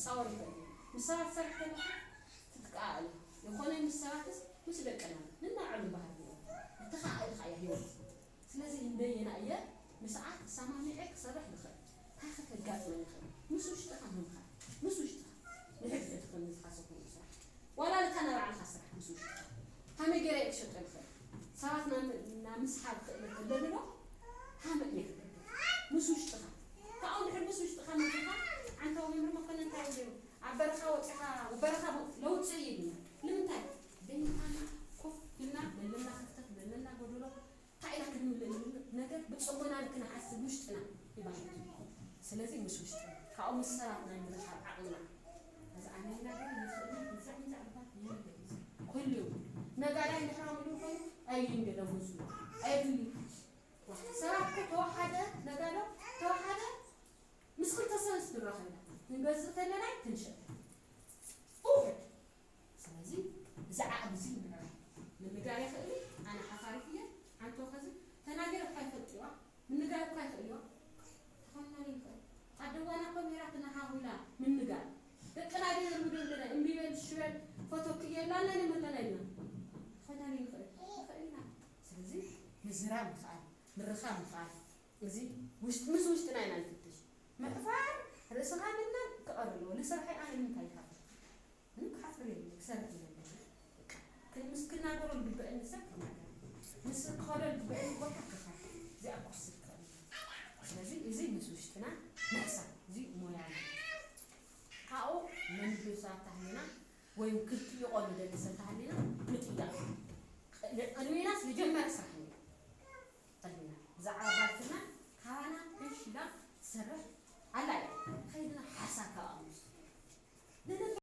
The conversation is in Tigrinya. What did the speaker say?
ክጻወር ይኽእል እዩ። ምስ ሰባት ትሰርሕ ከለኻ ትትከኣኣል ኢኻ። ይኾነ ምስ ሰባትስ ምስ ደቅና ነናይ ባዕሉ ባህሪ ኣለዎ። ምትኻእ ኢኻ እያ ህይወት። ስለዚ ንበየና እየ ምስዓት ሰማሚዐ ክሰርሕ ዝኽእል? እንታይ ከተጋጥመኒ ይኽእል? ምስ ውሽጥኻ ምምኻር፣ ምስ ውሽጥኻ ንሕድሕድኽን ንዝሓሰብኩም ስራሕ። ዋላ ልካ ናይ ባዕልኻ ስራሕ ምስ ውሽጥኻ። ከመይ ገይረ እየ ክሸጦ ይኽእል? ሰባት ናብ ናብ ምስሓብ ክእለት ኣለኒ ዶ? ሃመት እየ ክገብር። ምስ ውሽጥኻ። ካብኡ ድሕር ምስ ውሽጥኻ መጺኻ ዓንታዊ መምህር መኮነን እንታይ ኢሉ ነይሩ? ኣብ በረኻ ወጺኻ፣ በረኻ ለውጢ እዩ ኢሉና። ንምንታይ? በይንኻና ኮፍ ኢልና ዘለና ክፍተት፣ ዘለና ጎደሎ እንታይ ኢና ክንምልእ ንብል ነገር ብጽሞና ክንሓስብ ውሽጥና ይባህል። ስለዚ ምስ ውሽጥና ካብኡ ምስ ሰባት ናይ ምርኻብ ዓቕምና እዚ ኣነ ኢላ ግን ይኽእል፣ እዚ ዓቕሚ ዘዕባ ይኽእል። ኩሉ ነጋዳይ እንድሕር ኣምሉ ኮይኑ ኣይን ገለ ብዙ ኣይብሉ። ሰባት እኮ ተወሓደ ነጋዶ ተወሓደ ምስ ክልተ ሰብስ ንራኸብ ኢና። ክንገዝእ ከለና ክንሸጥ። ውሑድ። ስለዚ እዚ ዓቕሚ እዚ ምዕራይ። ምንጋር ይኽእል እዩ። ኣነ ሓፋሪት እየ። ዓንቶ ከዚ ተናገረ እኳ ይፈልጥዋ። ምንጋር እኳ ይኽእል እዋ። ተኾይና ይኽእል። ኣደዋና እኮ ሜራ ትናሃጉላ ምንጋር። ደቅና ግን እርምዶ እንደና እምቢ በል፣ እሺ በል፣ ፎቶ ክእየላ፣ ኣና ንመለና ኢልና። ተኾይና ይኽእል። ይኽእል ኢና። ስለዚ ምዝራብ ምኽኣል፣ ምርኻብ ምኽኣል። እዚ ውሽጥ፣ ምስ ውሽጥና ኢና ንፍትሽ። ምሕፋር ርእስኻ ምንናን ክቐር ኣለዎ። ንስርሐይ ኣነ ንምንታይ ይሓፍር? ምንም ክሓፍር የብለይ። ክሰርሕ እዩ ዘለኒ። በቃ፣ ክን-፣ ምስ ክናገሮ ዝግበአኒ ሰብ ክናገር። ምስ ክኸዶ ዝግበአኒ ቦታ ክኸድ።